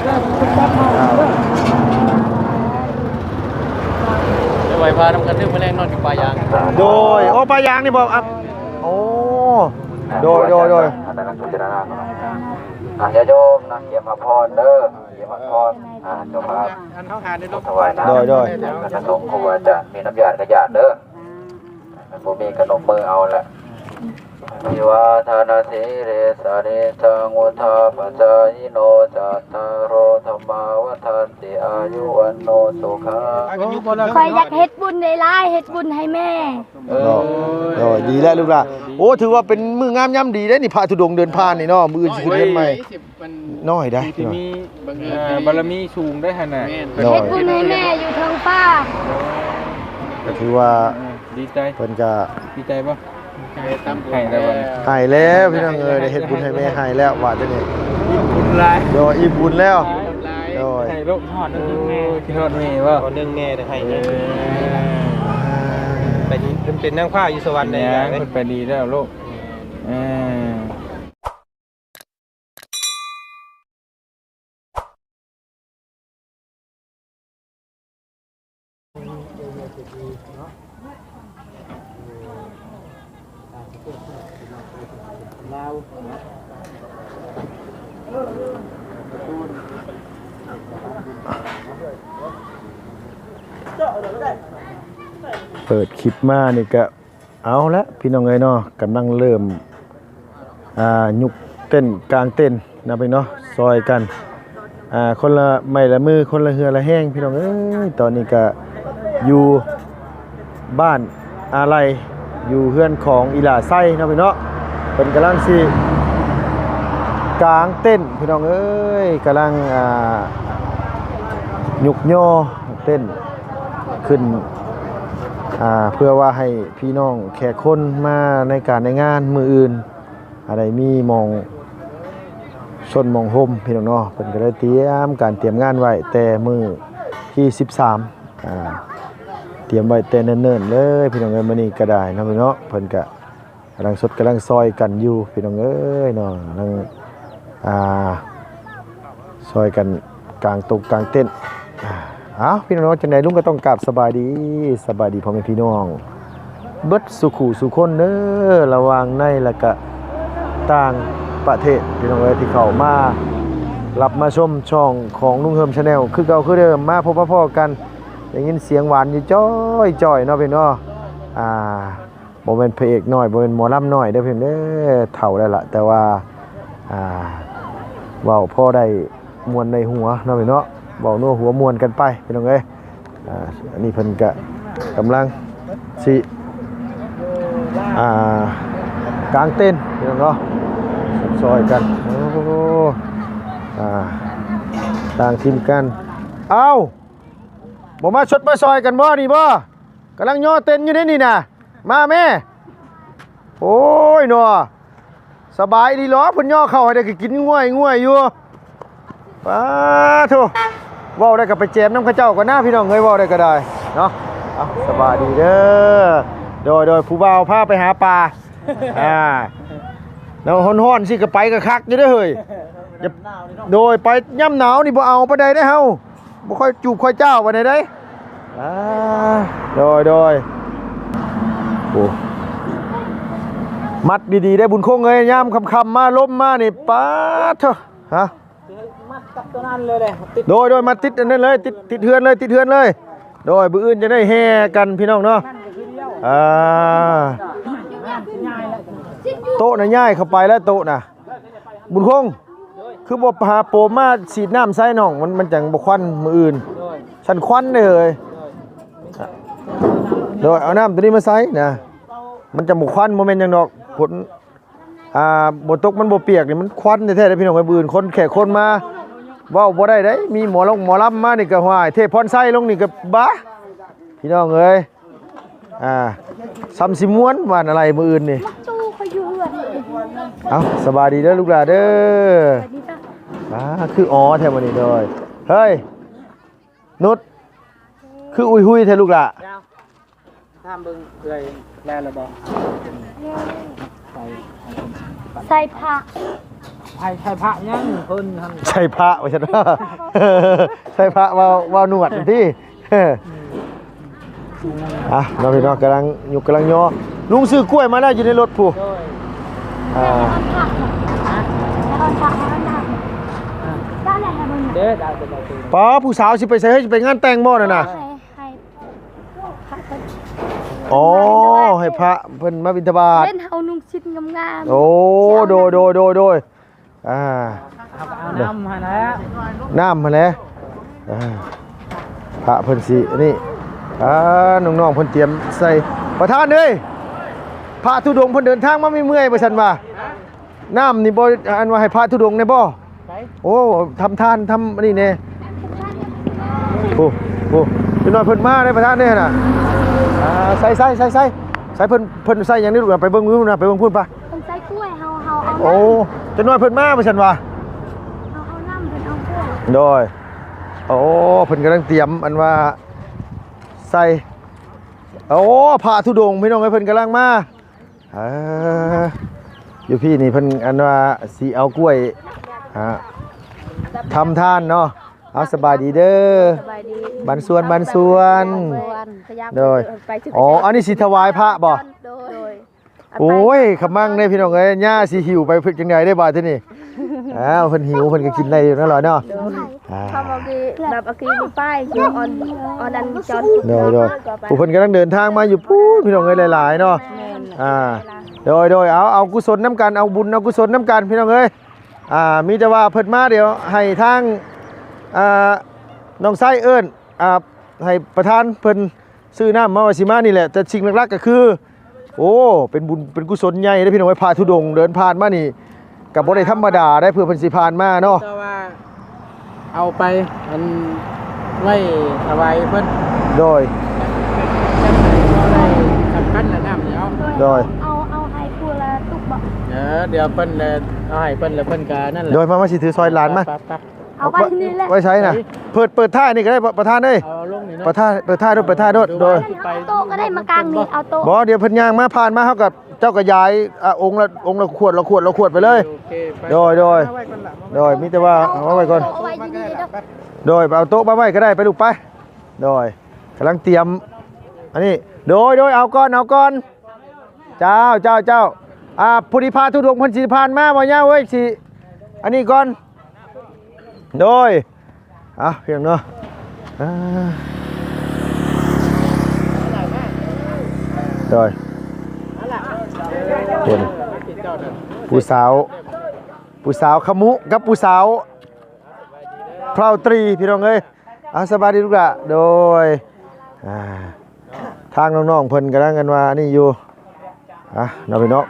ໄປໄຫວ້ພະນຳກັນເດີ ມື້ແລງນອນຢູ່ປ່າຢາງ. ໂດຍ ໂອ້ ປ່າຢາງນີ້ບໍ່? ອ່ະ ໂອ້ ໂດຍ ໂດຍ ໂດຍ ອ່າ ຍາດໂຍມນະ ກຽມຮັບພອນເດີ ກຽມຮັບພອນ ອ່າ ເຈົ້າພາບ ອັນເຮົາຫາໄດ້ລົບ ຖວາຍນ້ຳ ໂດຍ ໂດຍ ຄະນະສົງ ຄູບາອາຈານ ມີນ້ຳຢາດກະຢາດເດີ ບໍ່ມີກະນົບມືເອົາແຫຼະ. ພິວາທານະສີເລສະນິຈັງ ວຸທາປະຈາຍິໂນ ຈັດຕາໂຣ ທຳມາ ວັດທັນຕິ ອາຍຸ ວັນໂນ ສຸຂັງ. ຂ້ອຍຢາກເຮັດບຸນຫຼາຍໆ ເຮັດບຸນໃຫ້ແມ່. ເອີ ໂດຍ ໂດຍ ດີແລ້ວລູກຫຼານ. ໂອ້ ຖືວ່າເປັນມື້ງາມຍາມດີເດ້ນີ້ ພະທຸດົງເດີນຜ່ານນີ້ເນາະ ມື້ອື່ນຊິຂຶ້ນເຮືອນໃໝ່. ໂອ້ຍ ມັນນ້ອຍໄດ໋ ທີ່ມີບັງເອີນ ອ່າ ໄດ້ ບາລະມີສູງໄດ້ຫັ້ນນະ. ແມ່ນ ໂດຍ ເຮັດບຸນໃຫ້ແມ່ຢູ່ເທິງຟ້າ. ກໍຖືວ່າ ອ່າ ດີໃຈ ເພິ່ນກໍດີໃຈບໍ່? ໃຫ້ແລ້ວ ໃຫ້ແລ້ວພີ່ນ້ອງເອີຍ ໄດ້ເຮັດບຸນໃຫ້ແມ່ ໃຫ້ແລ້ວວ່າຈັ່ງນີ້ ອີ່ມບຸນຫຼາຍ. ໂດຍ ອີ່ມບຸນແລ້ວ. ໂດຍ ໃຫ້ລູກຮອດນຶ່ງແມ່ ໂອ້ຍ ຄິດຮອດແມ່ບໍ່? ຮອດນຶ່ງແມ່ໄດ້ໃຫ້ເລີຍ. ເອີ ໄປດີ ເພິ່ນເປັນນາງຟ້າຢູ່ສະຫວັນໄດ້. ເພິ່ນໄປດີແລ້ວລູກ. ເອີ ເປີດຄລິບມານີ້ກະ ເອົາລະພີ່ນ້ອງເອີຍເນາະ ກຳລັງເລີ່ມ ອ່າ ຍຸກເຕັ້ນກາງເຕັ້ນນະພີ່ນ້ອງເນາະ ຊ່ອຍກັນ ອ່າ ຄົນລະໄມ້ລະມື ຄົນລະເຫື່ອລະແຮງພີ່ນ້ອງເອີຍ. ຕອນນີ້ກະຢູ່ບ້ານອາໄລ ຢູ່ເຮືອນຂອງອີ່ຫຼ້າໄຊເນາະພີ່ນ້ອງເນາະ ເພິ່ນກຳລັງຊິກາງເຕັ້ນພີ່ນ້ອງເອີຍ ກຳລັງ ອ່າ ຍຸກຍໍເຕັ້ນ ຂຶ້ນ ອ່າ ເພື່ອວ່າໃຫ້ພີ່ນ້ອງແຂກຄົນມາໃນການໃນງານມື້ອື່ນ ອ່າ ໄດ້ມີໝ່ອງຊົນໝ່ອງໂຮມພີ່ນ້ອງເນາະ. ເພິ່ນກໍໄດ້ຕຽມການຕຽມງານໄວ້ແຕ່ມື້ທີສິບສາມ ອ່າ ຕຽມໄວ້ແຕ່ເນີນໆເລີຍພີ່ນ້ອງເອີຍ. ມື້ນີ້ກໍໄດ້ເນາະພີ່ນ້ອງເນາະ ເພິ່ນກໍ ກຳລັງຊົດກຳລັງຊ່ອຍກັນຢູ່ພີ່ນ້ອງເອີຍເນາະ ກຳລັງ ອ່າ ຊ່ອຍກັນກາງຕົງກາງເຕັ້ນ. ອ່າ ເອົາ ພີ່ນ້ອງເນາະ ຈັ່ງໃດລຸງກໍຕ້ອງກາບສະບາຍດີ ສະບາຍດີພໍ່ແມ່ພີ່ນ້ອງເບິດສູ່ຄູ່ສູ່ຄົນເດີ ລະຫວ່າງໃນ ແລະກະຕ່າງປະເທດພີ່ນ້ອງເອີຍ ທີ່ເຂົ້າມາຮັບມາຊົມຊ່ອງຂອງລຸງເຮີມ Channel ຄືເກົ່າຄືເດີມ ມາພົບມາພໍ້ກັນ ໄດ້ຍິນສຽງຫວານຢູ່ຈ້ອຍໆເນາະພີ່ນ້ອງເນາະ. ອ່າ ບໍ່ແມ່ນພະເອກນ້ອຍ ບໍ່ແມ່ນໝໍລຳນ້ອຍເດີພີ່ນ້ອງເດີ ເຖົ້າແລ້ວລະ ແຕ່ວ່າ ອ່າ ເວົ້າພໍໄດ້ມ່ວນໄດ້ຫົວເນາະພີ່ນ້ອງເນາະ ເວົ້ານົວຫົວມ່ວນກັນໄປພີ່ນ້ອງເອີຍ. ອ່າ ອັນນີ້ເພິ່ນກະກຳລັງຊິ ອ່າ ກາງເຕັ້ນພີ່ນ້ອງເນາະ ຊ່ອຍກັນ. ໂອ້ ອ່າ ຕ່າງທີມກັນ ເອົ້າ ບໍ່ມາຊົດມາຊ່ອຍກັນບໍ່ນີ້ບໍ່? ກຳລັງຍໍເຕັ້ນຢູ່ເດ້ນີ້ນະ ມາແມ່. ໂອ້ຍເນາະ ສະບາຍອີ່ຫຼີເນາະ ເພິ່ນຍໍເຂົ້າໃຫ້ໄດ້ກໍກິນງ່ວຍໆຢູ່. ປາໂທ້ ເວົ້າໄດ້ກໍໄປແຈມນຳເຂົາເຈົ້າກ່ອນນະ ພີ່ນ້ອງເອີຍ ເວົ້າໄດ້ກໍໄດ້ເນາະ. ເອົາ ສະບາຍດີເດີ ໂດຍໆ ຜູ້ບ່າວພາໄປຫາປາ ອ່າ ເນາະ ຮ້ອນໆຊິກໍໄປກໍຄັກຢູ່ເດ້ເຮີ້ຍ. ໂດຍ ໄປຍາມໜາວນີ້ບໍ່ເອົາປານໃດເດ້ເຮົາ ບໍ່ຄ່ອຍຈູບຄ່ອຍຈ້າວປານໃດເດ້. ອ່າ ໂດຍ ໂດຍ ໂອ້ ມັດດີໆເດ້ບຸນຄົງເອີຍ ຍາມຄ່ຳໆມາລົມມານີ້ ປາດເຖາະ ຮະ ມັດກັບຕົວນັ້ນເລີຍແຫຼະ ຕິດ ໂດຍ ໂດຍ ມັດຕິດອັນນັ້ນເລີຍ ຕິດ ຕິດເຮືອນເລີຍ ຕິດເຮືອນເລີຍ. ໂດຍ ມື້ອື່ນຈະໄດ້ແຫ່ກັນພີ່ນ້ອງເນາະ. ອ່າ ໂຕະນະຍ້າຍເຂົ້າໄປແລ້ວ ໂຕະນະ. ບຸນຄົງ ຄືບໍ່ຫາໂປມມາສີດນ້ຳໃສ່ນ້ອງ ມັນ ມັນຈັ່ງບໍ່ຄວັນມື້ອື່ນ. ໂດຍ ຊັ້ນຄວັນເດ້ເຮີ້ຍ. ໂດຍ ໂດຍ ເອົານ້ຳຕົວນີ້ມາໃສ່ນະ ມັນຈັ່ງບໍ່ຄວັນ ບໍ່ແມ່ນຫຍັງດອກ ຝົນ ອ່າ ບໍ່ຕົກມັນບໍ່ປຽກນີ້ ມັນຄວັນແທ້ໆເດ້ພີ່ນ້ອງເອີຍ. ມື້ອື່ນຄົນແຂກຄົນມາ ເວົ້າບໍ່ໄດ້ເດ້ ມີໝໍລົງໝໍລຳມານີ້ກໍ ຫ້ວຍ ເທບພອນໄຊລົງນີ້ກໍ ບາ ພີ່ນ້ອງເອີຍ. ອ່າ ຊ່ຳຊິມ່ວນຫວານອາໄລມື້ອື່ນນີ້. ຕູ້ຂ້ອຍຢູ່ເຮືອນ ເອົ້າ ສະບາຍດີເດີລູກຫຼາເດີ. ສະບາຍດີຈ້ະ. ອ່າ ຄືອໍແທ້ມື້ນີ້. ໂດຍ ເຮີ້ຍ ນຸດ ຄືອຸຍຫຸຍແທ້ລູກຫຼາ. ຖາມເບິ່ງເອື້ອຍແລ້ວລະບໍ່? ໃສ່ ໃສ່ຜ້າ. ໃສ່ ໃສ່ພະຫຍັງເພິ່ນຫັ້ນ ໃສ່ພະວ່າຊັ້ນ ໃສ່ພະເວົ້າ ເວົ້າໜວດຫັ້ນຕິ. ອ່ະ ເນາະ ພີ່ນ້ອງ ກຳລັງຍຸກກຳລັງຍໍ ລຸງຊື້ກ້ວຍມາແລ້ວຢູ່ໃນລົດພຸ້ນ. ໂດຍ ອ່າ ເດ້ ດາວ ເປັນດາວ ປ້າ ຜູ້ສາວຊິໄປໃສ ເຮີ້ຍ ຊິໄປງານແຕ່ງບໍ່ນັ້ນນະ? ໃຫ້ ໃຫ້ ອໍ ໃຫ້ພະເພິ່ນມາບິນທະບາດ ເຫັນເຮົານຸ່ງສິ້ນງາມໆ. ໂອ້ ໂດຍ ໂດຍ ໂດຍ ໂດຍ. ອ່າ ເອົາ ເອົານ້ຳຫັ້ນແຫຼະ ນ້ຳຫັ້ນແຫຼະ. ອ່າ ພະເພິ່ນຊິອັນນີ້ ອ່າ ນ້ອງໆເພິ່ນຕຽມໃສ່. ປະທານເອີຍ ພະທຸດົງເພິ່ນເດີນທາງມາເມື່ອຍໆ ວ່າຊັ້ນວ່າ ນ້ຳນີ້ບໍ່ ອັນວ່າໃຫ້ພະທຸດົງແດ່ບໍ່? ໄປ ໂອ້ ທຳທານ ທຳອັນນີ້ແດ່. ໂອ້ ໂອ້ ຈັກໜ່ອຍເພິ່ນມາເດ້ ປະທານເດ້ນະ. ອ່າ ໃສ່ ໃສ່ ໃສ່ ໃສ່ ໃສ່ ເພິ່ນ ເພິ່ນໃສ່ຫຍັງນີ້ລູກ? ໄປເບິ່ງຢູ່ນະ ໄປເບິ່ງພຸ້ນປະ. ເພິ່ນໃສ່ກ້ວຍ ເຮົາ ເຮົາເອົາ ໂອ້ ຈັກໜ່ອຍເພິ່ນມາ ວ່າຊັ້ນວ່າ ເຮົາເອົານ້ຳ ເພິ່ນເອົາກ້ວຍ. ໂດຍ ໂອ້ ເພິ່ນກຳລັງຕຽມ ອັນວ່າໃສ່. ໂອ້ ພະທຸດົງ ພີ່ນ້ອງເອີຍ ເພິ່ນກຳລັງມາ. ເອີ ຢູ່ພີ້ນີ້ເພິ່ນ ອັນວ່າຊິເອົາກ້ວຍ ອ່າ ທຳທານເນາະ. ເອົາ ສະບາຍດີເດີ ສະບາຍດີ ບ້ານສວນ ບ້ານສວນ ສະຫຍາມ ໂດຍ ໄປ ອໍ ອັນນີ້ຊິຖວາຍພະບໍ່? ໂດຍ ໂດຍ ໂອ້ຍ ຂະມັງເດ້ພີ່ນ້ອງເອີຍ ຍ່າຊິຫິ້ວໄປເຮັດຈັ່ງໃດເດ້ບາດທີນີ້? ອ້າວ ເພິ່ນຫິວ ເພິ່ນກໍກິນໄດ້ຢູ່ເນາະ ລອຍເນາະ. ໂດຍ ອ່າ ເຂົາບອກຄືແບບ ເອົາຄືມີປ້າຍຢູ່ ອ່ອນ ອ່ອນອັນຈອນ ໂດຍ ໂດຍ ຜູ້ເພິ່ນກຳລັງເດີນທາງມາຢູ່ພຸ້ນ ພີ່ນ້ອງເອີຍ ຫຼາຍໆເນາະ. ແມ່ນ ອ່າ ໂດຍ ໂດຍ ເອົາ ເອົາກຸສົນນຳກັນ ເອົາບຸນເອົາກຸສົນນຳກັນ ພີ່ນ້ອງເອີຍ. ອ່າ ມີແຕ່ວ່າເພິ່ນມາ ດຽວໃຫ້ທາງ ອ່າ ນ້ອງໄຊເອີ້ນ ອ່າ ໃຫ້ປະທານເພິ່ນຊື້ນ້ຳມາ ວ່າຊິມານີ້ແຫຼະ. ແຕ່ສິ່ງຫຼັກໆກໍຄື ໂອ້ ເປັນບຸນເປັນກຸສົນໃຫຍ່ເດ້ພີ່ນ້ອງເອີຍ ພະທຸດົງເດີນຜ່ານມານີ້ ກໍບໍ່ໄດ້ທຳມະດາໄດ໋ ເພື່ອເພິ່ນຊິຜ່ານມາເນາະ. ແຕ່ວ່າເອົາໄປ ອັນ ໄວ້ຖວາຍເພິ່ນ ໂດຍ ສຳຄັນລະນ້ຳນີ້ເນາະ. ໂດຍ ເອົາ ເອົາໃຫ້ຜູ້ລະຕຸກບໍ? ເອີ ດຽວເພິ່ນລະເອົາໃຫ້ເພິ່ນ ລະເພິ່ນກະນັ້ນແຫຼະ. ໂດຍ ມາ ມາ ຊິຖືຊອຍຫຼານມາ ເອົາໄວ້ນີ້ແຫຼະ. ໄວ້ໃສນະ? ເພິ່ນເປີດທ້າຍນີ້ກໍໄດ້ ປະທານເອີຍ ເອົາລົງນີ້ເນາະ ປະທານ ເປີດທ້າຍໂດດ ເປີດທ້າຍໂດດ. ໂດຍ ໂຕະກໍໄດ້ມາກາງນີ້ ເອົາໂຕະ ບໍ່ ດຽວເພິ່ນຍ່າງມາ ຜ່ານມາ ເຮົາກໍ ເຈົ້າກໍຢາຍ ອ່າ ອົງລະ ອົງລະຂວດ ລະຂວດ ລະຂວດໄປເລີຍ. ໂອເຄ ໄປ ໂດຍ ໂດຍ ມາໄວ້ກ່ອນລະ ໂດຍ ມີແຕ່ວ່າເອົາໄວ້ກ່ອນ ເອົາໄວ້ຢູ່ນີ້ເດີ. ໂດຍ ໄປເອົາໂຕະມາໄວ້ກໍໄດ້ ໄປລູກໄປ. ໂດຍ ກຳລັງຕຽມ ອັນນີ້ ໂດຍ ໂດຍ ເອົາກ່ອນ ເອົາກ່ອນ ເຈົ້າ ເຈົ້າ ເຈົ້າ. ອ່າ ຜູ້ທີ່ພະທຸດົງເພິ່ນຊິຜ່ານມາ ບໍ່ຍາວເອີຍ ຊິອັນນີ້ກ່ອນ. ໂດຍ ອ່ະ ພຽງເນາະ ອ່າ ໂດຍ ເຫັນຜູ້ສາວ ຜູ້ສາວຂະມຸກັບຜູ້ສາວ ເຜົ່າຕຣີ ພີ່ນ້ອງເອີຍ. ອ່າ ສະບາຍດີລູກຫຼ້າ ໂດຍ ອ່າ ທາງນ້ອງໆເພິ່ນກຳລັງກັນວ່ານີ້ຢູ່ ອ່າ ເນາະ ພີ່ນ້ອງ.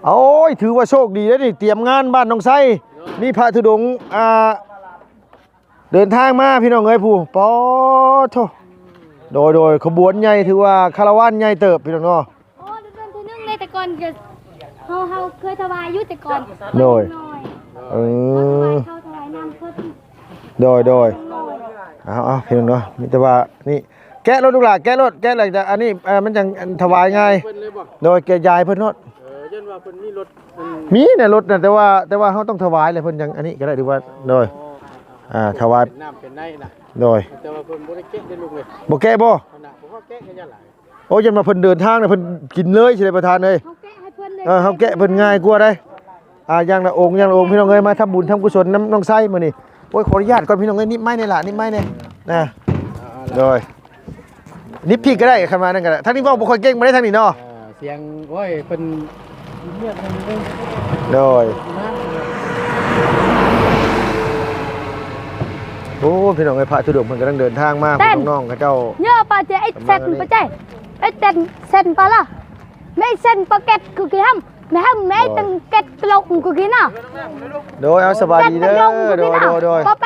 ໂອ້ຍ ຖືວ່າໂຊກດີເດ້ນີ້ ຕຽມງານບ້ານໜອງໄຊ ມີພະທຸດົງ ອ່າ ເດີນທາງມາ ພີ່ນ້ອງເອີຍ ຜູ້ ປາໂທ້ ໂດຍ ໂດຍ ຂະບວນໃຫຍ່ ຖືວ່າຄາລາວານໃຫຍ່ເຕີບ ພີ່ນ້ອງເນາະ. ໂອ້ ເດືອນທີໜຶ່ງເລີຍ ແຕ່ກ່ອນກໍ ເຮົາ ເຮົາເຄີຍຖວາຍຢູ່ແຕ່ກ່ອນ. ໂດຍ ເອີ ເຮົາຖວາຍເຂົ້າຖວາຍນ້ຳເພິ່ນ. ໂດຍ ໂດຍ ເອົາ ເອົາ ພີ່ນ້ອງເນາະ ມີແຕ່ວ່ານີ້ ແກະໂລດລູກຫຼ້າ ແກະໂລດ ແກະແລ້ວຈະອັນນີ້ ເອີ ມັນຈັ່ງຖວາຍງ່າຍ. ໂດຍ ແກະຢາຍເພິ່ນໂລດ. ເອີ ຢ້ານວ່າເພິ່ນມີລົດ ມີນະລົດນະ ແຕ່ວ່າ ແຕ່ວ່າເຮົາຕ້ອງຖວາຍແຫຼະ ເພິ່ນຈັ່ງອັນນີ້ກໍໄດ້ ຫຼືວ່າ ໂດຍ ອ່າ ຖວາຍ ເປັນນ້ຳເປັນໃນນະ. ໂດຍ ແຕ່ວ່າເພິ່ນບໍ່ໄດ້ແກະເດ້ລູກເອີຍ. ບໍ່ແກະບໍ່? ຂະໜາດບໍ່ຮອດແກະກໍຢ້ານຫຼາຍ. ໂອ້ ຢ້ານວ່າເພິ່ນເດີນທາງນະ ເພິ່ນກິນເລີຍ ຊິໄດ້ປະທານເອີຍ. ເຮົາແກະໃຫ້ເພິ່ນເລີຍ ເອີ ເຮົາແກະເພິ່ນງ່າຍກວ່າເດ້. ອ່າ ຢ່າງລະອົງ ຢ່າງລະອົງ ພີ່ນ້ອງເອີຍ ມາທຳບຸນທຳກຸສົນນຳນ້ອງໄຊມື້ນີ້. ໂອ້ຍ ຂໍອະນຸຍາດກ່ອນ ພີ່ນ້ອງເອີຍ ນິບໄມ້ແດ່ລະ ນິບໄມ້ແດ່ ນະ. ໂດຍ ນິບພີ້ກໍໄດ້ ຄັນວ່ານັ້ນກໍໄດ້. ທາງນີ້ເວົ້າບໍ່ຄ່ອຍເກັ່ງປານໃດທາງນີ້ເນາະ. ອ່າ ສຽງ ໂອ້ຍ ເພິ່ນ ໂດຍ ໂອ້ ພີ່ນ້ອງເອີຍ ພະທຸດົງເພິ່ນກຳລັງເດີນທາງມາ ເຕັ້ນ ພວກນ້ອງໆເຂົາເຈົ້າ ເຍອະປະເຈ ເອັດເຊັນປະເຈ ເອັດເຊັນ ເຊັນປະລະ ແມ່ເຊັນປະເກັດຄືກີຫຳ ແມ່ຫຳ ແມ່ ໂດຍ ຕັງເກັດໂລກຄືກີນະ. ໂດຍ ເອົາ ສະບາຍດີເດີ ໂດຍ ໂດຍ ໂດຍ ບໍ່ໄປ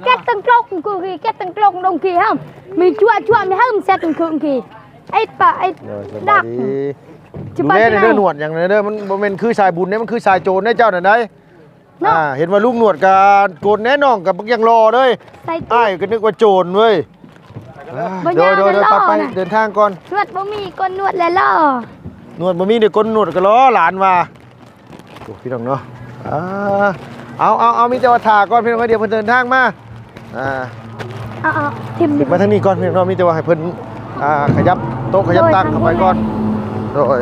ເກັດຕັງໂກລກຄືກີ ເກັດຕັງໂກລກດົງກີຫຳ ມີຈົວ ຈົວ ມີຫຳເຊັດຄືກີ ໄອ້ປະ ໄອ້ ໂດຍ ສະບາຍດີ ດັກ ຈະໄປ ດູແລແດ່ເດີ ໄປ ໜວດຫຍັງແດ່ເດີ ມັນບໍ່ແມ່ນຄືສາຍບຸນເດ້ ມັນຄືສາຍໂຈນເດ້ ເຈົ້ານັ້ນໃດ໋ ເນາະ ອ່າ ເຫັນວ່າລຸງໜວດກະໂກນແນ່ ນ້ອງກະບັກຢ່າງຫຼໍ່ເລີຍ ໃສ່ ອ້າຍກະນຶກວ່າໂຈນເວີຍ ບໍ່ ໂດຍ ຍາວ ໂດຍ ແລ້ວ ໂດຍ ຫຼໍ່ ໄປ ໄປ ນະ ເດີນທາງກ່ອນ ໜວດບໍ່ມີ ໂກນໜວດແລ້ວຫຼໍ່ ໜວດບໍ່ມີ ດຽວໂກນໜວດກະຫຼໍ່ ຫຼານວ່າ. ໂອ້ ພີ່ນ້ອງເນາະ ອ່າ ເອົາ ເອົາ ເອົາ ມີແຕ່ວ່າຖ້າກ່ອນພີ່ນ້ອງເອີຍ ດຽວເພິ່ນເດີນທາງມາ. ອ່າ ເອົາ ເອົາ ຖິ້ມ ມາທາງນີ້ກ່ອນພີ່ນ້ອງເນາະ ມີແຕ່ວ່າໃຫ້ເພິ່ນ ອ່າ ຂະຫຍັບໂຕະຂະຫຍັບຕັ່ງເຂົ້າໄປກ່ອນ. ໂດຍ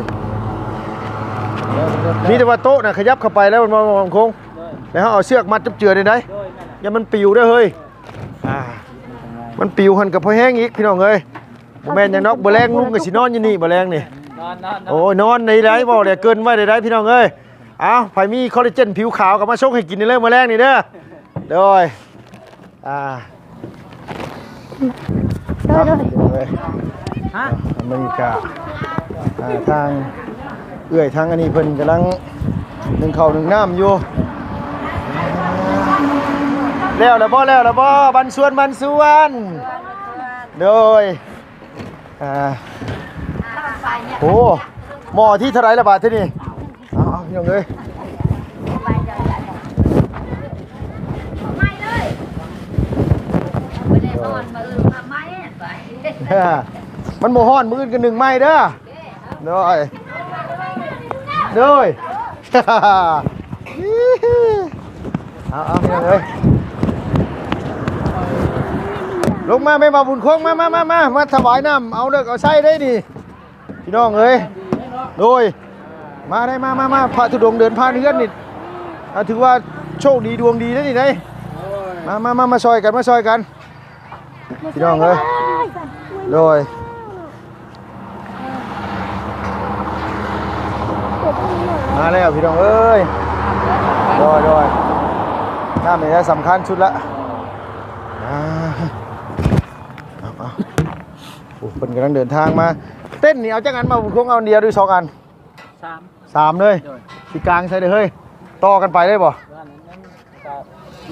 ມີແຕ່ວ່າໂຕະນະຂະຫຍັບເຂົ້າໄປແລ້ວ ແມ່ນບໍ່ ບ່າວບຸນຄົງ? ແລ້ວເຮົາເອົາເຊືອກມັດຈັບເຈືອນີ້ໄດ໋ ຢ່າມັນປິວເດີເຮີ້ຍ. ອ່າ ມັນປິວຫັ້ນກໍພໍແຮງອີກພີ່ນ້ອງເອີຍ. ບໍ່ແມ່ນຫຍັງດອກ ມື້ແລງລຸງກໍຊິນອນຢູ່ນີ້ ມື້ແລງນີ້. ນອນ ນອນ ນອນ ໂອ້ຍ ນອນໃດ ເວົ້າແລ້ວເກີນໄວ້ໃດ ພີ່ນ້ອງເອີຍ. ເອົາ ໃຜມີຄໍລາເຈນຜິວຂາວກໍມາຊົງໃຫ້ກິນໄດ້ເລີຍມື້ແລງນີ້ເດີ. ໂດຍ ອ່າ ໂດຍ ໂດຍ ເອົາ ເອົາ ອາເມລິກາ ອ່າ ທາງເອື້ອຍທາງອັນນີ້ເພິ່ນກຳລັງໜຶ້ງເຂົ້າໜຶ້ງນ້ຳຢູ່. ແລ້ວລະບໍ່ ແລ້ວລະບໍ່ ບັນຊວນ ບັນຊວນ? ໂດຍ ອ່າ ໂອ້ ໝໍ້ທີເທົ່າໃດລະບາດທີນີ້? ເອົາ ເອົາ ພີ່ນ້ອງເອີຍ ມັນບໍ່ຮ້ອນ ມື້ອື່ນກໍໜຶ້ງໃໝ່ເດີ. ໂດຍ ໂດຍ ເອົາ ເອົາ ພີ່ນ້ອງເອີຍ ລົງມາແມ່ບ່າວບຸນຄົງ ມາ ມາ ມາ ມາ ມາຖວາຍນ້ຳ ເອົາເລີກເອົາໄຊໄດ໋ນີ້ ພີ່ນ້ອງເອີຍ. ໂດຍ ມາໄດ້ ມາ ມາ ມາ ພະທຸດົງເດີນຜ່ານເຮືອນນີ້ ອ່າ ຖືວ່າໂຊກດີດວງດີເດ້ນີ້ໄດ໋. ມາ ມາ ມາ ມາຊ່ອຍກັນ ມາຊ່ອຍກັນ ພີ່ນ້ອງເອີຍ. ໂດຍ ມາແລ້ວພີ່ນ້ອງເອີຍ. ໂດຍ ໂດຍ ນ້ຳນີ້ແຫຼະສຳຄັນສຸດລະ. ອ່າ ເອົາ ເອົາ ໂອ້ ເພິ່ນກຳລັງເດີນທາງມາ. ເຕັນນີ້ເອົາຈັກອັນ ບ່າວບຸນຄົງ ເອົາອັນດຽວຫຼືສອງອັນ? ສາມ ສາມເລີຍ. ໂດຍ ຊິກາງໃສ່ເດີເຮີ້ຍ ຕໍ່ກັນໄປໄດ້ບໍ່? ວ່ານັ້ນ ກໍ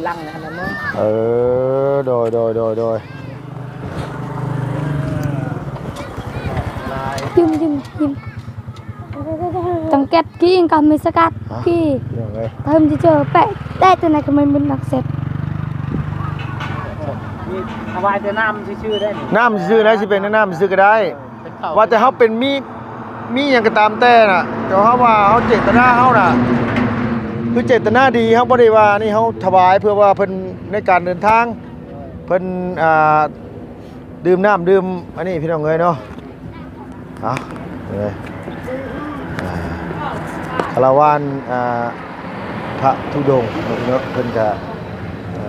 ຫຼັງນັ້ນນະ. ເອີ ໂດຍ ໂດຍ ໂດຍ ໂດຍ ຍິ້ມ ຍິ້ມ ຍິ້ມ ຕ້ອງແກັດກີ້ ກໍມີສະກັດ ອ່ະ ກີ້ ເລື່ອງເລີຍ ເຕີມຈະເຈີແປະແຕະ ຕົວນັ້ນກໍມັນເປັນນັກເຊັດ ມີຖວາຍແຕ່ນ້ຳຊື່ໆໄດ້ນີ້ ນ້ຳຊື່ໆນະ ຊິເປັນແຕ່ນ້ຳຊື່ໆກໍໄດ້. ວ່າແຕ່ເຮົາເປັນມີ ມີຫຍັງກໍຕາມແຕ່ນະ ແຕ່ເຮົາວ່າເຮົາເຈດຕະນາເຮົານະ ຄືເຈດຕະນາດີ ເຮົາບໍ່ໄດ້ວ່ານີ້ ເຮົາຖວາຍເພື່ອວ່າເພິ່ນໃນການເດີນທາງ ເພິ່ນ ອ່າ ດື່ມນ້ຳດື່ມອັນນີ້ ພີ່ນ້ອງເອີຍເນາະ. ເອົາ ເອີ ອ່າ ຄາລາວານ ອ່າ ພະທຸດົງເນາະ ເພິ່ນກະ ເອີ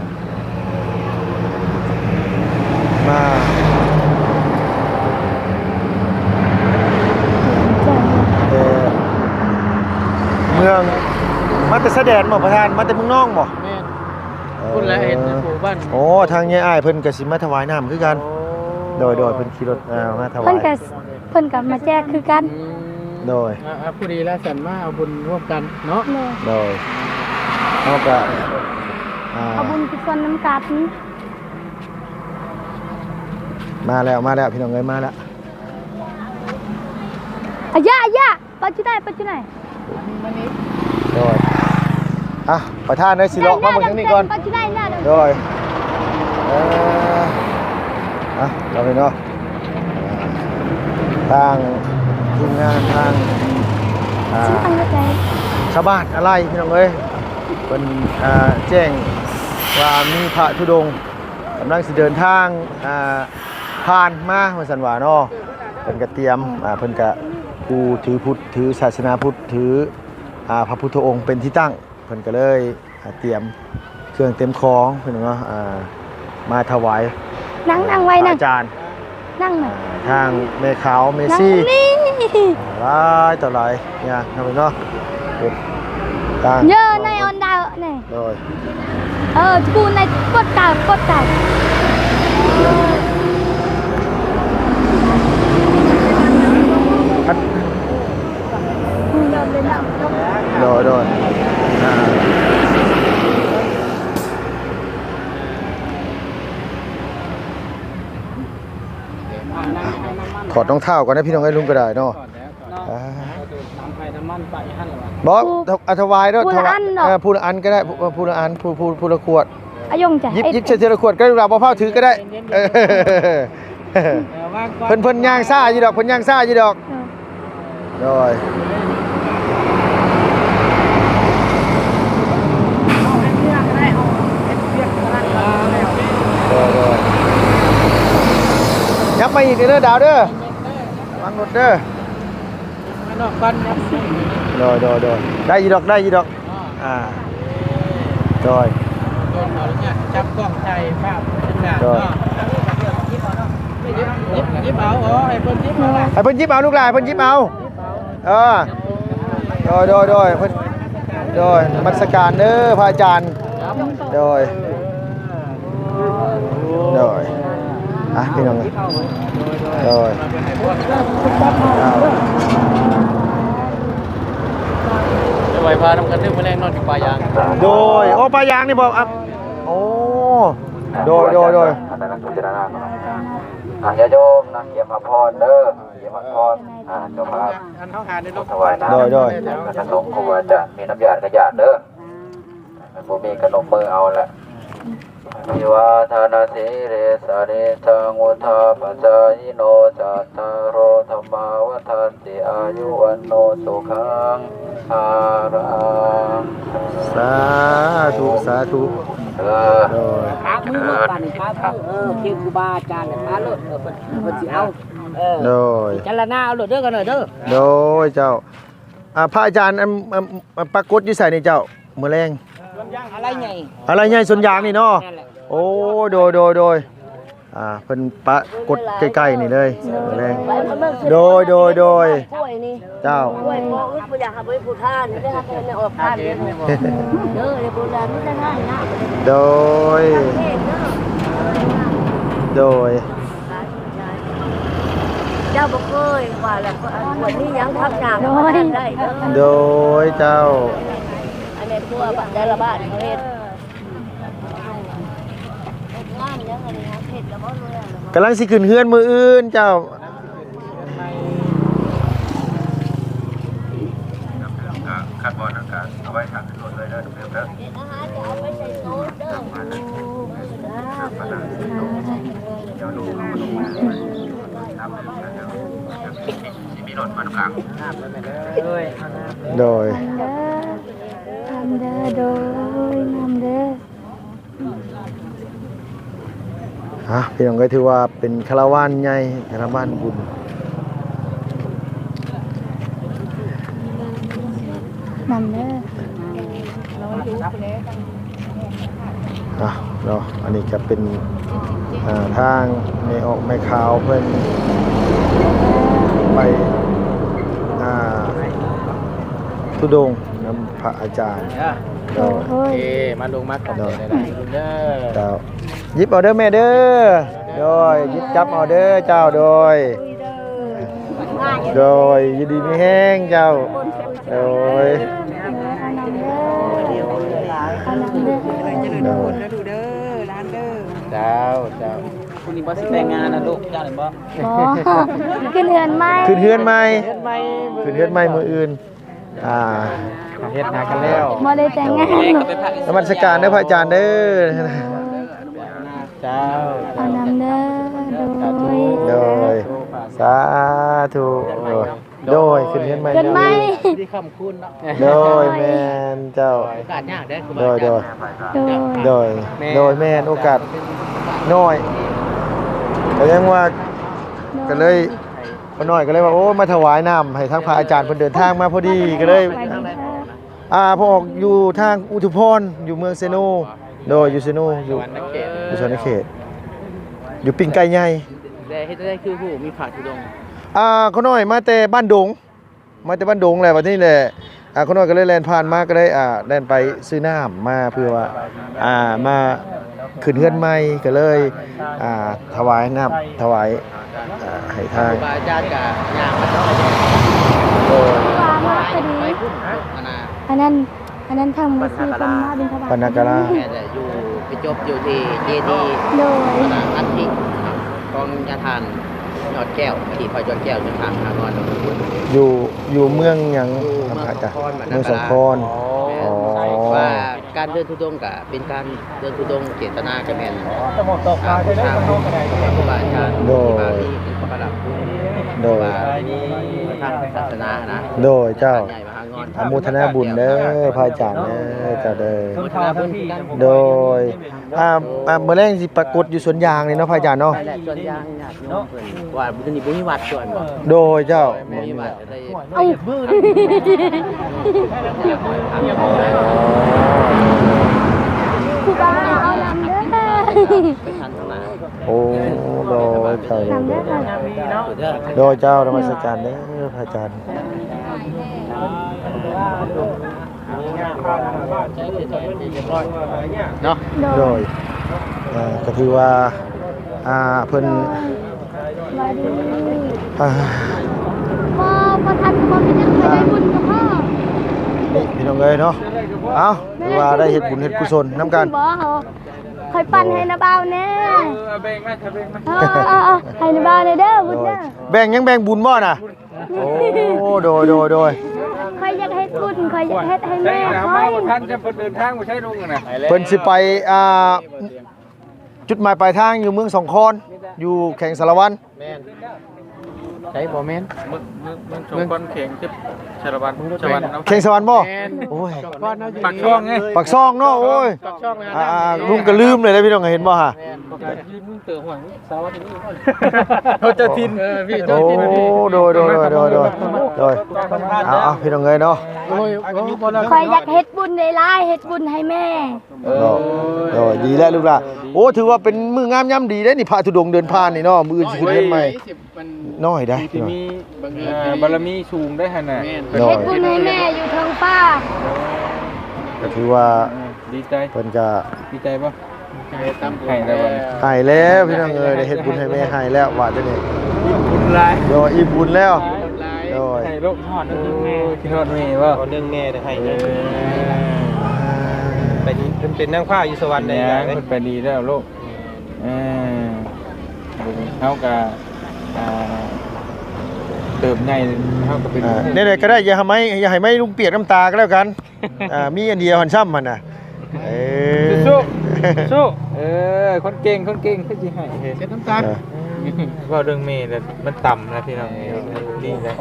ມາແຕ່ເມືອງ ມາແຕ່ຊາຍແດນບໍ່ ປະທານ? ມາແຕ່ເມືອງນອງບໍ່? ແມ່ນ ເອີ ພຸ້ນແຫຼະ ເຫັນຢູ່ຜູ້ບ້ານ. ໂອ້ ທາງຍາຍອ້າຍເພິ່ນກະຊິມາຖວາຍນ້ຳຄືກັນ. ໂອ້ ໂດຍ ໂດຍ ເພິ່ນຂີ່ລົດ ເອີ ມາຖວາຍ ເພິ່ນກະ ເພິ່ນກໍມາແຈກຄືກັນ. ອືມ ໂດຍ ອ່າ ພໍດີລະສັນມາເອົາບຸນຮ່ວມກັນເນາະ. ໂດຍ ໂດຍ ເຮົາກໍ ອ່າ ເອົາບຸນກຸສົນນຳກັນ. ມາແລ້ວ ມາແລ້ວ ພີ່ນ້ອງເອີຍ ມາແລ້ວ. ອາຢາ ອາຢາ ປັດຈຸໄນ ປັດຈຸໄນ. ໂດຍ ອ່ະ ປະທານເອີຍ ຊິເລາະມາເບິ່ງທາງນີ້ກ່ອນ. ໂດຍ ເອີ ອ່ະ ເອົາໄປເນາະ ທາງທີມງານ ທາງ ອ່າ ຊາວບ້ານອາໄລ ພີ່ນ້ອງເອີຍ ເພິ່ນ ອ່າ ແຈ້ງວ່າມີພະທຸດົງກຳລັງຊິເດີນທາງ ອ່າ ຜ່ານມາວ່າຊັ້ນວ່າເນາະ. ເພິ່ນກະຕຽມ ອ່າ ເພິ່ນກະຜູ້ຖືພຸດ ຖືສາສະໜາພຸດ ຖື ອ່າ ພະພຸດທະອົງເປັນທີ່ຕັ້ງ ເພິ່ນກະເລີຍ ອ່າ ຕຽມເຄື່ອງເຕັມຂອງ ເພິ່ນວ່າ ອ່າ ມາຖວາຍ ນັ່ງ ນັ່ງໄວ້ ນັ່ງ ອາຈານ ນັ່ງ ອ່າ ທາງແມ່ຂາວ ແມ່ຊີ ນັ່ງນີ້ ຫຼາຍຕໍ່ຫຼາຍຢ່າງເນາະ ເນາະ ເປັນຕ່າງ ເຢີ ໃນອອນດາວ ນີ້ ໂດຍ ເອີ ຈະປູໃນປົດກາວ ປົດກາວ ໂດຍ ໂດຍ ອ່າ ຖອດຮອງເທ້າກ່ອນນະ ພີ່ນ້ອງເອີຍ ລຸງກໍໄດ້ເນາະ. ອ່າ ບໍ່ ອາ ຖວາຍໂລດ ຜູ້ລະອັນເນາະ ເອີ ຜູ້ລະອັນກໍໄດ້ ຜູ້ ເອີ ຜູ້ລະອັນ ຜູ້ ຜູ້ ຜູ້ລະຂວດ ອາຍົງຈ້ະ ຍິບ ຍິບໃສ່ເທື່ອລະຂວດກໍໄດ້ ລູກຫຼານບໍ່ພາວຖືກໍໄດ້ ເອີ ເອີ ເພິ່ນ ເພິ່ນຍ່າງຊ້າຢູ່ດອກ ເພິ່ນຍ່າງຊ້າຢູ່ດອກ ເອີ ໂດຍ. ນີ້ເດີດາວເດີ ລະວັງລົດເດີ ມານອກກ່ອນ ໂດຍ ໂດຍ ໂດຍ ໄດ້ຢູ່ດອກ ໄດ້ຢູ່ດອກ ອ່າ ໂດຍ ຂໍອະນຸຍາດຈັບກ້ອງຖ່າຍພາບບັນຍາກາດເນາະ ໂດຍ ຍິບ ຍິບເອົາ ອໍ ໃຫ້ເພິ່ນຍິບເອົາລະ ໃຫ້ເພິ່ນຢິບເອົາ ລູກຫຼານ ໃຫ້ເພິ່ນຢິບເອົາ ເອີ ໂດຍ ໂດຍ ໂດຍ ເພິ່ນ ໂດຍ ນະມັດສະການເດີພະອາຈານ ໂດຍ ໂດຍ ອ່ະ ພີ່ນ້ອງ ໂດຍ ໄປໄຫວ້ພະນຳກັນເດີ ມື້ແລງນອນຢູ່ປ່າຢາງ ໂດຍ ໂອ້ ປ່າຢາງນີ້ບໍ່ ອ່ະ ໂອ້ ໂດຍ ໂດຍ ໂດຍ ອ່ະ ຍາດໂຍມນະ ກຽມຮັບພອນເດີ ກຽມຮັບພອນ ອ່າ ເຈົ້າພາບ ອັນເຮົາຫາໄດ້ເນາະ ຖວາຍນ້ຳ ໂດຍ ໂດຍ ພະສົງ ຄູບາອາຈານ ມີນ້ຳຢາດກະຢາດເດີ ບໍ່ມີກະນົບມືເອົາແຫຼະ ພິວາທານະສີເລສະນິຈັງ ວຸທາປະຈາຍິໂນ ຈັດຕາໂຣ ທຳມາ ວັດທັນຕິ ອາຍຸ ວັນໂນ ສຸຂັງ ພະລັງ ສາທຸ ສາທຸ ເອີ ໂດຍ ປາມືໂລດ ບາດນີ້ປາມື ເອີ ເຄງຄູບາອາຈານນີ້ປາໂລດ ເອີ ເພິ່ນ ເພິ່ນຊິເອົາ ເອີ ໂດຍ ພິຈາລະນາເອົາໂລດເດີ ກັນເດີ ໂດຍ ເຈົ້າ ອ່າ ພະອາຈານ ອັນ ອັນ ອັນປາກົດຢູ່ໃສນີ້ເຈົ້າ ມື້ແລງ ອາໄລໃຫຍ່ ອາໄລໃຫຍ່ສວນຢາງນີ້ເນາະ ແມ່ນແຫຼະ ໂອ້ ໂດຍ ໂດຍ ໂດຍ ອ່າ ເພິ່ນປາກົດໃກ້ໆນີ້ເລີຍ ມື້ແລງ ໂດຍ ໂດຍ ໂດຍ ເຈົ້າ ໂອ້ຍ ບໍ່ອຶດບໍ່ຢາກໃຫ້ຜູ້ທານ ໄດ້ຮັບແຕ່ໃນອອກທານເດີ ເດີ ໂບລານມີແຕ່ທານນະ ໂດຍ ເດີ ໂດຍ ເຈົ້າບໍ່ເຄີຍວ່າແລ້ວ ອັນ ຄວນມີຫຍັງທັບຍາມ ໂດຍ ໄດ້ເດີ ໂດຍ ເຈົ້າ ອັນແມ່ຄົວແຕ່ລະບ້ານເຂົາເຮັດ ງາມຫຍັງອັນນີ້ ເຮັດແລ້ວບໍ່ລວຍ ກຳລັງຊິຂຶ້ນເຮືອນມື້ອື່ນເຈົ້າ ຄັນບໍ່ນັ້ນກະເອົາໄວ້ຖ້າຂຶ້ນລົດເລີຍເດີ ເດີ ເຮັດອາຫານຈະເອົາໄປໃສ່ໂຕເດີ ເຈົ້າລູກເອົາລົງມາ ຊິມີລົດມານຳຫຼັງ ໂດຍ ນຳເດີ ໂດຍ ນຳເດີ ອ່ະ ພີ່ນ້ອງເອີຍ ຖືວ່າເປັນຄາລາວານໃຫຍ່ ຄາລາວານບຸນ ນຳເດີ ອ່ະ ເນາະ ອັນນີ້ກະເປັນ ອ່າ ທາງແມ່ອອກແມ່ຂາວເພິ່ນໄປ ອ່າ ທຸດົງນຳ ພະອາຈານ ໂດຍ ໂອເຄ ມາລົງມາຂອບໃຈຫຼາຍໆ ເດີ ເຈົ້າ ຢິບເອົາເດີແມ່ເດີ ໂດຍ ຢິບຈັບເອົາເດີເຈົ້າ ໂດຍ ໂດຍ ຢູ່ດີມີແຮງເຈົ້າ ໂດຍ ເຈົ້າ ເຈົ້າ ຜູ້ນີ້ບໍ່ຊິແຕ່ງງານນະລູກ ເຈົ້າເຫັນບໍ່ ບໍ່ ຂຶ້ນເຮືອນໃໝ່ ຂຶ້ນເຮືອນໃໝ່ ເຮືອນໃໝ່ ຂຶ້ນເຮືອນໃໝ່ມື້ອື່ນ ອ່າ ເຮັດໜ້າກັນແລ້ວ ບໍ່ໄດ້ແຕ່ງງານ ນະມັດສະການເດີພະອາຈານເດີ ເຈົ້າ ເອົານຳເດີ ໂດຍ ໂດຍ ສາທຸ ໂດຍ ຂຶ້ນເຮືອນໃໝ່ ເຮືອນໃໝ່ ໂດຍ ແມ່ນເຈົ້າ ໂດຍ ໂດຍ ໂດຍ ໂດຍ ໂດຍ ແມ່ນ ໂອກາດນ້ອຍ ກະຍັງວ່າ ກະເລີຍ ປ້ານ້ອຍກະເລີຍວ່າ ໂອ້ ມາຖວາຍນ້ຳໃຫ້ທາງພະອາຈານເພິ່ນເດີນທາງມາພໍດີ ກະເລີຍ ອ່າ ພວກຢູ່ທາງອຸທຸພອນ ຢູ່ເມືອງເຊໂນ ໂດຍ ຢູ່ເຊໂນ ຢູ່ ຢູ່ສະຫວັນນະເຂດ ຢູ່ສະຫວັນນະເຂດ ຢູ່ປີ້ງໄກ່ໃຫຍ່ ແລະເຮັດຈັ່ງໃດຄືຮູ້ມີພະທຸດົງ ອ່າ ຂ້ານ້ອຍມາແຕ່ບ້ານດົງ ມາແຕ່ບ້ານດົງແຫຼະ ບັດນີ້ແຫຼະ ອ່າ ຂ້ານ້ອຍກະເລີຍແລ່ນຜ່ານມາ ກະເລີຍ ອ່າ ແລ່ນໄປຊື້ນ້ຳມາ ເພື່ອວ່າ ອ່າ ມາຂຶ້ນເຮືອນໃໝ່ ກະເລີຍ ອ່າ ຖວາຍນ້ຳ ຖວາຍ ອ່າ ໃຫ້ທາງ ຄູບາອາຈານກະຍ່າງມາເນາະ ໂດຍ ອັນນັ້ນ ອັນນັ້ນທາງມື້ຊື່ເພິ່ນມາບິນທະບາດ ວັດນາກາລາ ແມ່ນແຫຼະ ຢູ່ໄປຈົບຢູ່ທີ່ເຈດີ ໂດຍ ອັນນັ້ນອັດຖິຂອງຍາທ່ານຍອດແກ້ວ ທີ່ພະຍອດແກ້ວຢູ່ຂ້າງນະຄອນ ຢູ່ ຢູ່ເມືອງຫຍັງ ຢູ່ເມືອງ ພະອາຈານ ເມືອງສອງຄອນ ເມືອງສອງຄອນ ອໍ ແມ່ນ ອໍ ວ່າ ການເດີນທຸດົງກະເປັນການເດີນທຸດົງເຈດຕະນາກະແມ່ນ ອ່າ ບູຊາຄູບາອາຈານ ໂດຍ ທີ່ວ່າມີເປັນປະກະລະຄຸນ ໂດຍ ວ່າມີທາງສາສະໜານະ ໂດຍ ເຈົ້າ ໃຫຍ່ມະຫາງອນ ອະໂມທະນາບຸນເດີ ພະອາຈານເດີ ເຈົ້າເດີ ໂມທະນາບຸນຄືກັນ ໂດຍ ອ່າ ອ່າ ມື້ແລງຊິປາກົດຢູ່ສວນຢາງນີ້ເນາະ ພະອາຈານເນາະ ໄປແຫຼະ ສວນຢາງຍາດໂຍມເພິ່ນ ວ່າຢູ່ນີ້ບໍ່ມີວັດສ່ວນບໍ່ ໂດຍເຈົ້າ ບໍ່ມີວັດ ເອົ້າ ຄູບາເອົານຳເດີ ໂອ້ ໂດຍ ເຈົ້າ ໂດຍ ໂດຍ ເຈົ້າ ນະມັດສະການເດີ ພະອາຈານ ເນາະ ໂດຍ ໂດຍ ເອີ ກໍຖືວ່າ ອ່າ ເພິ່ນ ສະບາຍດີ ອ່າ ບໍ່ ບໍ່ທັນ ບໍ່ເປັນຫຍັງ ຂ້ອຍໄດ້ບຸນກັບພໍ່ ນີ້ພີ່ນ້ອງເອີຍເນາະ ເອົ້າ ຖືວ່າໄດ້ເຮັດບຸນເຮັດກຸສົນນຳກັນ ບໍ່ ຂ້ອຍປັ່ນໃຫ້ນ້າບ່າວແດ່ ເອີ ເອົາ ເອົາ ເອົາ ໃຫ້ນ້າບ່າວແດ່ເດີ ບຸນເດີ ແບ່ງ ຍັງແບ່ງບຸນບໍ່ນະ? ໂອ້ ໂດຍ ໂດຍ ໂດຍ ຂ້ອຍຢາກເຮັດບຸນ ຂ້ອຍຢາກເຮັດໃຫ້ແມ່ຂ້ອຍ ມາບໍ່ທັນ ຈະເພິ່ນເດີນທາງບໍ່ໃຊ່ລຸງນະ ເພິ່ນຊິໄປ ອ່າ ຈຸດໝາຍປາຍທາງຢູ່ເມືອງສອງຄອນ ຢູ່ແຂວງສາລະວັນ ແມ່ນ ໃຊ່ບໍ່ແມ່ນ ເມືອງ ເມືອງ ເມືອງສອງຄອນ ແຂວງສາລະວັນ ສະຫວັນເນາະ ແຂວງສະຫວັນບໍ່? ແມ່ນ ໂອ້ຍ ປາກຊ່ອງໄງ ປາກຊ່ອງເນາະ ໂອ້ຍ ປາກຊ່ອງນະ ອ່າ ລຸງກໍລືມເລີຍເດ້ພີ່ນ້ອງ ເຫັນບໍ່ຫະ? ແມ່ນ ເຈົ້າຖິ່ນ ເອີ ພີ່ ໂອ້ ເຈົ້າຖິ່ນ ໂດຍ ໂດຍ ໂດຍ ໂດຍ ເອົາ ເອົາ ພີ່ນ້ອງເອີຍເນາະ ໂອ້ຍ ຂ້ອຍຢາກເຮັດບຸນຫຼາຍໆ ເຮັດບຸນໃຫ້ແມ່ ເອີ ໂດຍ ດີແລ້ວລູກຫຼານ ໂອ້ ຖືວ່າເປັນມື້ງາມຍາມດີເດ້ນີ້ ພະທຸດົງເດີນຜ່ານນີ້ເນາະ ມື້ອື່ນຊິຂຶ້ນເຮືອນໃໝ່ ມັນນ້ອຍໄດ໋ ທີ່ມີບັງເອີນ ອ່າ ບາລະມີສູງໄດ໋ຫັ້ນນະ ໂດຍ ເຮັດບຸນໃຫ້ແມ່ຢູ່ເທິງຟ້າ ກໍຖືວ່າ ອ່າ ດີໃຈ ເພິ່ນກໍ ດີໃຈບໍ່? ໃຫ້ແລ້ວ ໃຫ້ແລ້ວພີ່ນ້ອງເອີຍ ໄດ້ເຮັດບຸນໃຫ້ແມ່ ໃຫ້ແລ້ວ ວ່າຈັ່ງນີ້ ອີ່ມບຸນຫຼາຍ ໂດຍ ອີ່ມບຸນແລ້ວ ອີ່ມບຸນຫຼາຍ ໂດຍ ໃຫ້ລູກຮອດໜຶ່ງແມ່ ໂອ້ຍ ຄິດຮອດແມ່ບໍ່? ໜຶ່ງແມ່ໄດ້ໃຫ້ເລີຍ ເອີ ເປັນ ເປັນນາງຟ້າຢູ່ສະຫວັນໄດ້ຫຍັງ ເພິ່ນໄປດີແລ້ວລູກ ເອີ ເຮົາກໍ ອ່າ ເຕີບໃຫຍ່ ເຮົາກໍເປັນ ອ່າ ແນວໃດກໍໄດ້ ຢ່າໃຫ້ໄມ້ ຢ່າໃຫ້ໄມ້ລຸງປຽກນ້ຳຕາກໍແລ້ວກັນ ອ່າ ມີອັນດຽວຫັ້ນຊ້ຳຫັ້ນນະ ເອີ ສູ້ໆ ເອີ ຄົນເກັ່ງ ຄົນເກັ່ງຄືຊິໃຫ້ ເຊັດນ້ຳຕາ ເອີ ເວົ້າເລື່ອງແມ່ແລ້ວມັນຕ່ຳນະພີ່ນ້ອງ ເອີ ນີ້ແຫຼະ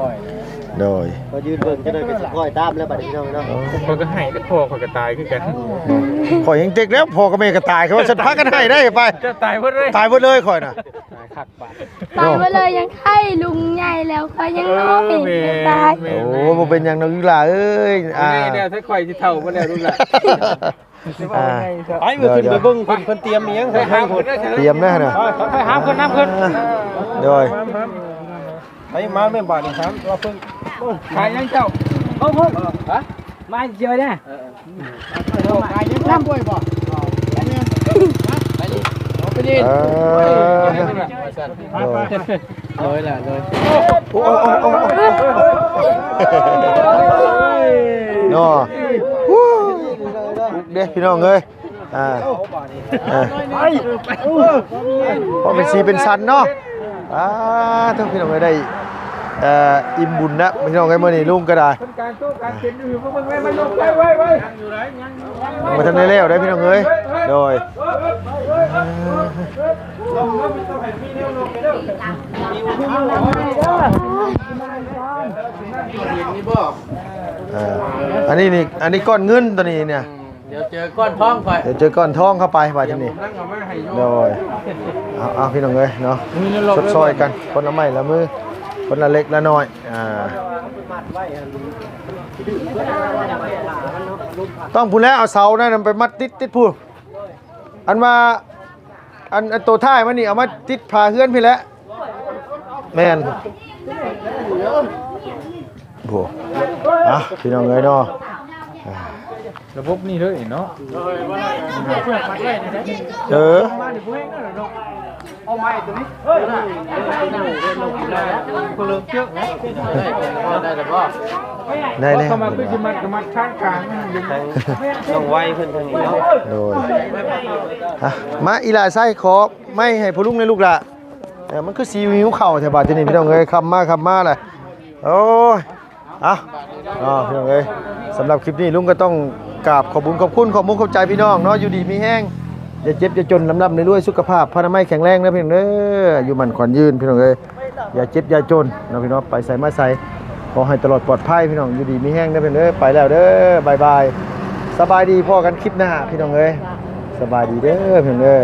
ໂດຍ ພໍຢືນເບິ່ງຈັກໜ້ອຍກໍຊິຄ່ອຍຕາມແລ້ວບັດນີ້ພີ່ນ້ອງເນາະ ເອີ ຂ້ອຍກໍໃຫ້ແຕ່ພໍ່ຂ້ອຍກໍຕາຍຄືກັນ ຂ້ອຍຍັງເຈັກແລ້ວ ພໍ່ກັບແມ່ກໍຕາຍ ເຂົາວ່າຊັ້ນ ພາກັນໃຫ້ໄດ້ໄປ ເຈົ້າຕາຍເບິດເລີຍ ຕາຍເບິດເລີຍຂ້ອຍນະ ຕາຍຄັກປານ ຕາຍເບິດເລີຍ ຍັງໄຂ້ລຸງໃຫຍ່ແລ້ວ ຂ້ອຍຍັງນ້ອຍ ເອີ ແມ່ນ ຕາຍ ແມ່ນ ໂອ້ ບໍ່ເປັນຫຍັງດອກອີ່ຫຼ້າເອີຍ ອ່າ ແລ້ວຖ້າຂ້ອຍຊິເຖົ້າບໍ່ແລ້ວລູກຫຼານ ອ່າ ໄປ ມື້ຂຶ້ນໄປເບິ່ງເພິ່ນ ເພິ່ນຕຽມອີ່ຫຍັງ ຕຽມນະຫັ້ນນະ ໄປຫາເພິ່ນນຳເພິ່ນ ໂດຍ ໄປມາແມ່ນບາດນີ້ ຖາມວ່າເພິ່ນ ຂາຍຫຍັງເຈົ້າ? ໂອ້ໂຫ ຮະ? ມາເຈີນະ ເອີ ຂາຍຫຍັງ ກ້ວຍບໍ່? ໄປນີ້ ໄປນີ້ ເອີ ໂດຍ ໂດຍລະ ໂດຍ ໂອ້ ໂອ້ ໂອ້ ເນາະ ເດ້ພີ່ນ້ອງເອີຍ ອ່າ ເອີ ພໍເປັນສີເປັນສັນເນາະ ອ່າ ເຖິງພີ່ນ້ອງເອີຍ ໄດ້ ເອີ ອີ່ມບຸນນະ ພີ່ນ້ອງເອີຍ ມື້ນີ້ລຸງກໍໄດ້ ບໍ່ທັນໄດ້ແລ້ວເດ້ພີ່ນ້ອງເອີຍ ໂດຍ ເອີ ອັນນີ້ນີ້ ອັນນີ້ກ້ອນເງິນຕົວນີ້ເນຍ ດຽວເຈີກ້ອນທອງຂ້ອຍ ດຽວເຈີກ້ອນທອງເຂົ້າໄປບາດທີນີ້ ໂດຍ ເອົາ ເອົາ ພີ່ນ້ອງເອີຍເນາະ ຊົດຊ່ອຍກັນ ຄົນລະໄມ້ລະມື ຄົນລະເລັກລະນ້ອຍ ອ່າ ຕ້ອງພຸ້ນແຫຼະ ເອົາເສົານັ້ນໄປມັດຕິດ ຕິດພຸ້ນ ອັນວ່າ ອັນ ອັນໂຕທ້າຍມັນນີ້ ເອົາມາຕິດຝາເຮືອນພີ້ແຫຼະ ແມ່ນ ໂອ້ ອ່ະ ພີ່ນ້ອງເອີຍເນາະ ອ່າ ລະບົບນີ້ເລີຍເນາະ ເອີ ເອົາໄມ້ຕົວນີ້ ໄດ້ແລ້ວ ເຂົ້າມາຄືຊິມັດກໍມັດຂ້າງກາງ ທາງນ້ອງໄວເພິ່ນທາງນີ້ເນາະ ໂດຍ ອ່ະ ມາ ອີ່ຫຼ້າໄຊ ຂໍໄມ້ໃຫ້ພໍ່ລຸງແດ່ລູກຫຼ້າ ເອີ ມັນຄືຊິຫິວເຂົ້າແທ້ບາດທີນີ້ ພີ່ນ້ອງເອີຍ ຄ່ຳມາ ຄ່ຳມາແຫຼະ ໂອ້ຍ ອ່ະ ເນາະ ພີ່ນ້ອງເອີຍ ສຳລັບຄລິບນີ້ລຸງກໍຕ້ອງກາບຂອບບຸນຂອບຄຸນ ຂອບມຸກຂອບໃຈພີ່ນ້ອງເນາະ ຢູ່ດີມີແຮງ ຢ່າເຈັບຢ່າຈົນ ລ່ຳໆລວຍໆ ສຸຂະພາບພະນາໄມແຂງແຮງເດີພີ່ນ້ອງເດີ ອາຍຸໝັ້ນຂວັນຍືນ ພີ່ນ້ອງເອີຍ ຢ່າເຈັບຢ່າຈົນເນາະ ພີ່ນ້ອງ ໄປໃສມາໃສ ຂໍໃຫ້ຕະຫຼອດປອດໄພ ພີ່ນ້ອງ ຢູ່ດີມີແຮງເດີພີ່ນ້ອງເດີ ໄປແລ້ວເດີ ບາຍບາຍ ສະບາຍດີ ພໍ້ກັນຄລິບໜ້າ ພີ່ນ້ອງເອີຍ. ສະບາຍດີເດີພີ່ນ້ອງເດີ.